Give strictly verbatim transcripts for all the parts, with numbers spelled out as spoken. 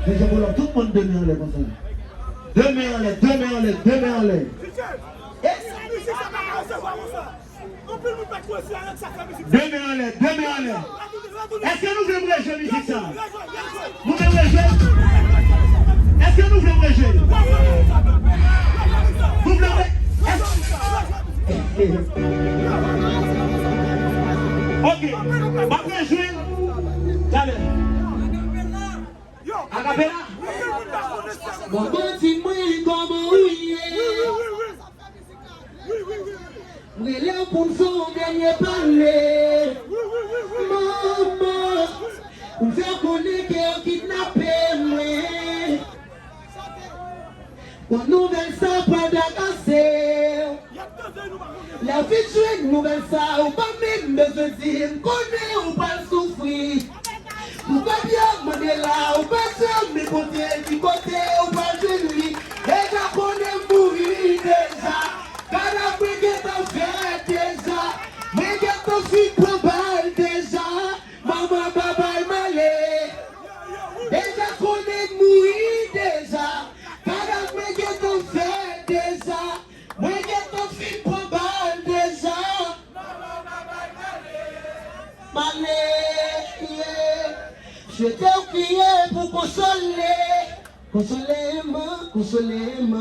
Deje Boulòm, tout moun de men anlè konsa. De men anlè, de men anlè, de men anlè. De men anlè, de men anlè. Èske nou vle m rejwe mizik sa? Nou vle m rejwe? Èske nou vle m rejwe? Nou vle m re-, èske Ok, m ap rejwe. Talè. Akapela. Manman, di mwen kòman ou ye? M rele w pou m fè yon dènye pale. Manman, pou m fè w konnen ke yo kidnape mwen. Bon, nouvèl sa pral trakase w. Lè w fin jwenn nouvèl sa, ou pa menm bezwen di m, konnen ou pral soufri. Pou kòb yo mande la, ou pa janm konte ki kote ou pral jwenn li. Deja konnen m mouri deja. Kadav mwen gentan fèt deja. Mwen gentan fin pran bal deja. Manman, babay, m ale. Deja konnen m mouri deja. Kadav mwen gentan fèt deja. Mwen gentan fin pran bal deja. M ale, ye. Swete w kriye pou konsole. Konsole m, konsole m.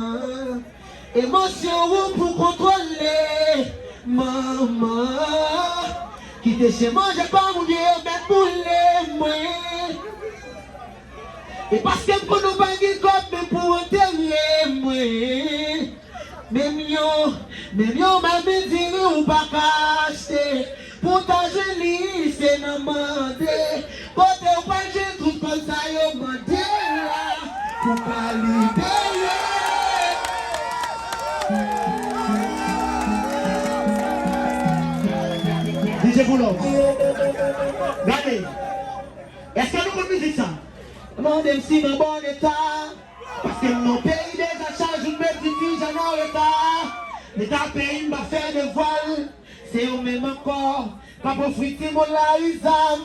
Emosyon ou pou kontwole. Manman, kite se manje pa moun yo mèt boule mwen. E paske m konn ou pa gen kòb menm pou antere mwen. Menm yon, menm yon mamin diri ou pa ka achte. Pou w ta jwenn li, se nan mande. Kote w pral jwenn tout kòb sa yo mande la? Pou ka libere. D J Boulòm. Gade. Èske nou konn mizik sa? Mande m si m an bon eta. Paske m nan peyi deja chak jou m met ti fi jan an reta. Leta peyi m pa fè devwa l. Se yo menm ankò k ap ofri timoun lari zam.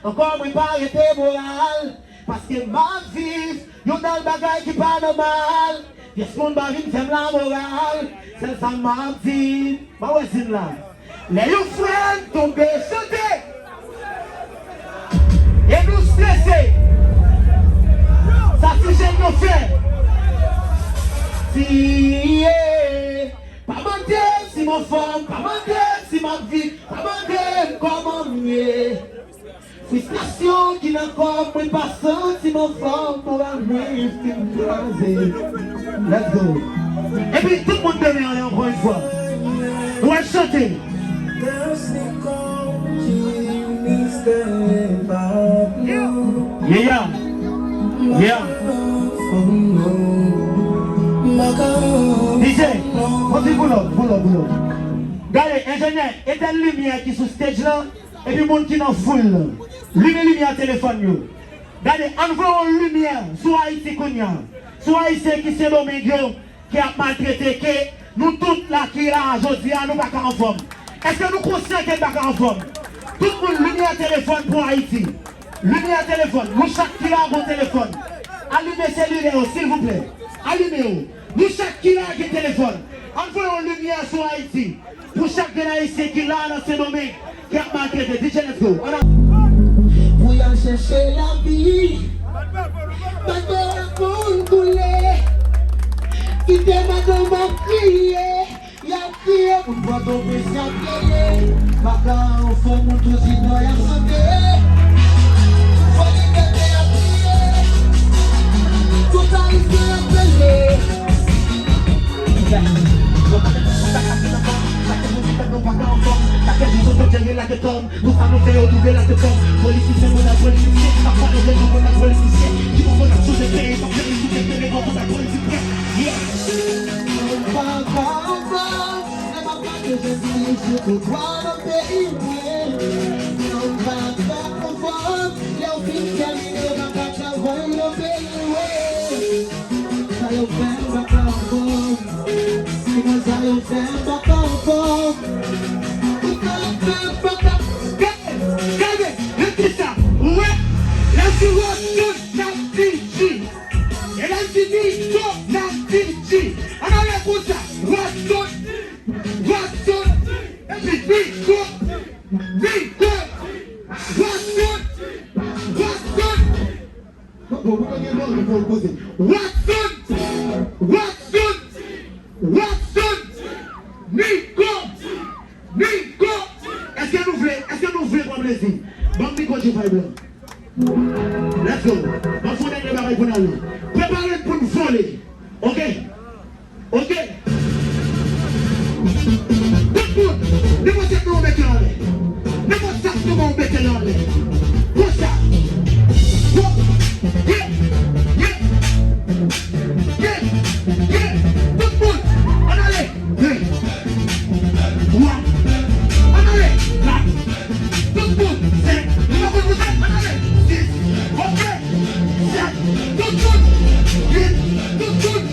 Ankò mwen pa rete moral. Paske m ap viv yon dal bagay ki pa nòmal. Pyès moun pa vin fè m lamoral. Sèl sa m ap di, m a wè zin la. Lè yon frè n tonbe chante, e nou strese. Sa ti jèn yo fè. Si, yeah. Pa mande m si m anfòm, pa mande m si m ap viv, pa mande m kòman m ye. Fristrasyon ki nan kò mwen pa santi m anfòm, moral mwen fin kraze. Let's go. Epi tout moun de men anlè ankò yon fwa. Nou al chante. Yeah, yeah. Yeah. D J, kontinye pull up, pull up, pull up. Gade, enjenyè, etèn limyè ki sou stage lan. Epi moun ki nan foul lan, limen limyè telefòn yo. Gade, ann voye yon limyè sou Ayiti kounye a. Sou Ayisyen ki Sendomeng yo, ki ap maltrete, ke nou tout la, ki la jodi a, nou pa ka anfòm. Èske nou konsyan ke n pa ka anfòm? Tout moun, limyè telefòn pou Ayiti. Limyè telefòn. Nou chak ki la gon telefòn. Alime selilè yo, silvouplè. Alime yo. Nou chak ki la gen telefòn. Ann voye yon limyè sou Ayiti. Pou chak grenn Ayisyen ki la nan Sendomeng, ki ap maltrete. D J, let's go. Ann a- Pou y al chèche lavi. Bak bò a konn koule. Kite madanm ap kriye. Y ap kriye moun Pòtoprens y ap rele. Baka anfòm, moun tou di bò y ap chante. Fò libète ap kriye. Tout Ayisyen ap rele. Politisyen konn ak politisyen, ki konn ak chanje peyi, pa fè li sou tèt, men konn ak politik. Yeah. Papa, papa, se papa ke Jezi, se pou twa nan peyi mwen. Papa, papa, lè w fin tèmine, papa, travay nan peyi mwen. Sa yo fè m pa ka anfòm. Sinon sa yo fè m pa ka anfòm. Sa yo fè m pa ka. Gade, gade, men kisa, ou wè, lè w di wòch, tout sa fini. Pou, pou gen lòt, pou l poze. Watson! Watson! Watson! Nico! Nico! Èske nou vle, èske nou vle pran plezi? Ban m Nico G-Vibe la. Let's go. Ban m fè yon dènye bagay pou n ale. Prepare n pou n vole. Oke? Oke. Tout moun, nenpòt sak nou mete anlè. Nenpòt sak nou mete anlè. Konsa. Wo. Yeah. Yeah. Yeah. Yeah. Tout moun, ann ale. De. Twa. Ann ale. Kat. Tout moun. Senk. Nou pa konn pou sèt. Ann ale. Sis. Oke. Sèt. Tout moun. Uit. Tout moun.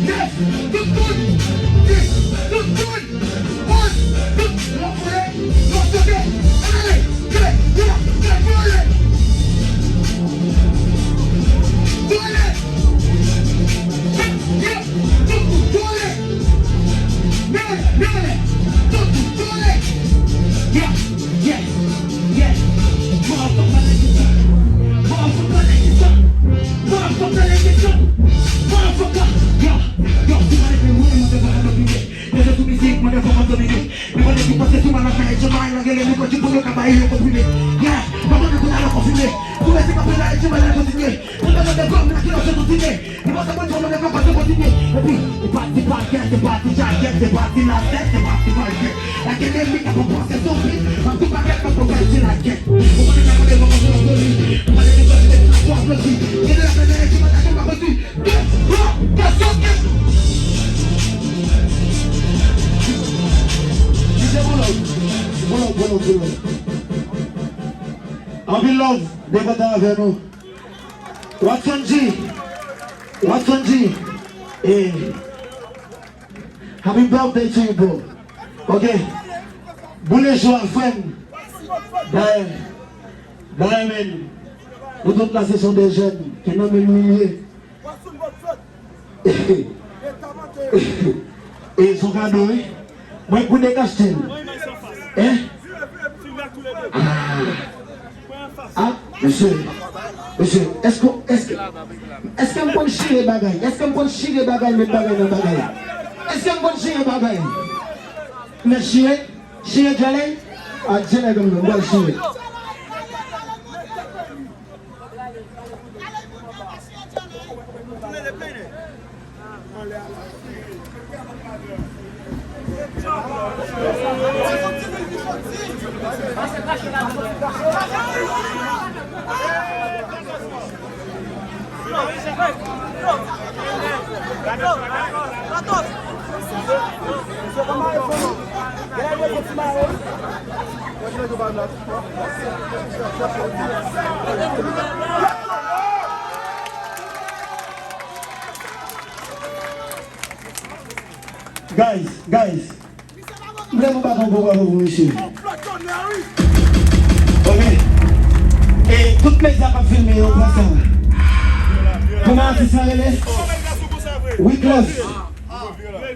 Nèf. Tout moun. Dis. Tout moun. Onz. Tout. Lòt kote. Lòt kote. Ann ale. De. Twa. Kat. Vole. Vole. Kat. Vole. Tout moun. Vole. Mele, mele. Tout moun. Vole. Yeah. Yes, yes. Motherfucker, let it go. Motherfucker, let it go. Motherfucker, let it go. Motherfucker, yo, yo, si w pa leve mwen, mwen te pa ka domine. Mwen te sou mizik, mwen te fò konn domine. Mwen konnen ki panse sou mwen, la fè, je bay, la gele, mwen konn pou yo ka bay, yo konprime. Yeah, mwen konnen pou talè konfime. Pou mwen se kanpe la, je bay, la kontinye. Pou mwen te fò, mwen ki lòt se kontinye. Li pa konprann sa mwen menm nan pase kontinye. Epi, li pati pakèt, li pati jakèt, li pati latèt, li pati pakèt. Lage enmi k ap panse sou vit, m ap tou pakèt, m ap pèdi lakèt. Ou konnen sa kote mwen konprann sou li. Ou pale de sòsi, de sòsi, aplodi. Gen de la fè de enji, mwen ta tou pa pèdi. De, twa, de sòsi. Kite bon lòv. Bon lòv, bon lòv, bon lòv. Anpil lòv, de kontan avè nou. Watson G. Watson G. Eh. Happy birthday to you, bro. Ok. Boule cho a, frè m. Dayè. Dayè, men. Nou tout la, se son de jèn ki nan men nou ye. E son kado, wi. Mwen pou dekachte l. Hein? Ah. Ah, mesye. Mesye, èske, èske, èske m konn chire bagay? Èske m konn chire bagay, met bagay nan bagay? Èske m konn chire bagay? Men chire, chire djòlè? Ah, djòlè, m pral chire. Guys, guys, m vle nou bat yon gwo bravo pou misye. Ok. E tout medya k ap filme yo, pran sa. Kòman atis lan rele? Wyclef.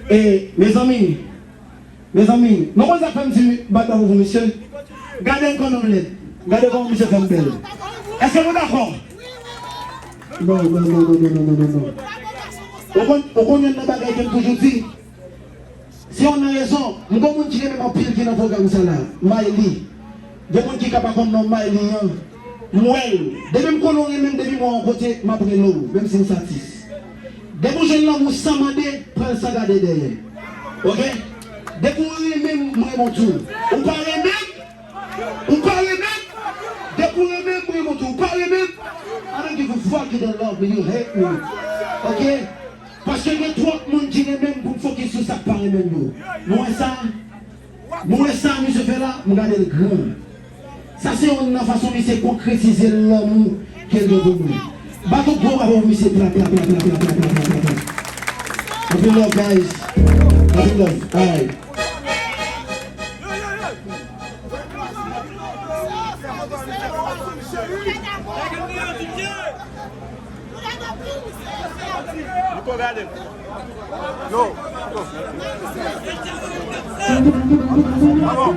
E, mezanmi, Mezanmi, nou konn sa k fè m di bat bravo pou misye? Gade l kòman m lèd. Gade kòman misye fè m bèl. Èske nou dakò? Non, non, non. Ou konn, ou konn youn nan bagay ke m toujou di? Se youn nan rezon, m gon moun ki renmen m anpil ki nan pwogram sa la. Mayli. Gen moun ki ka pa konn non Mayli an. M wè l. Depi m konnen w renmen m, depi m wè w yon kote, m ap rele w, menm si m satis. Depi w jwenn lanmou san mande, pran l san gade dèyè. Ok? Depi w renmen m, m renmen w tou. Ou pa renmen m? Ou pa renmen m? Depi w renmen m, m renmen w tou. Ou pa renmen m? I don't give a fuck, you don't love me, you hate me. Ok? Paske gen twòp moun ki renmen m pou m fokis sou sa k pa renmen m yo. Nou wè sa? Nou wè sa misye fè la? M gade l gran. Sa se youn nan fason misye konkretize lanmou ke l gen pou mwen. Bat yon gwo bravo pou misye, pla, pla, pla. Anpil love, guys. Anpil love. Alright. Yo, yo. Alò.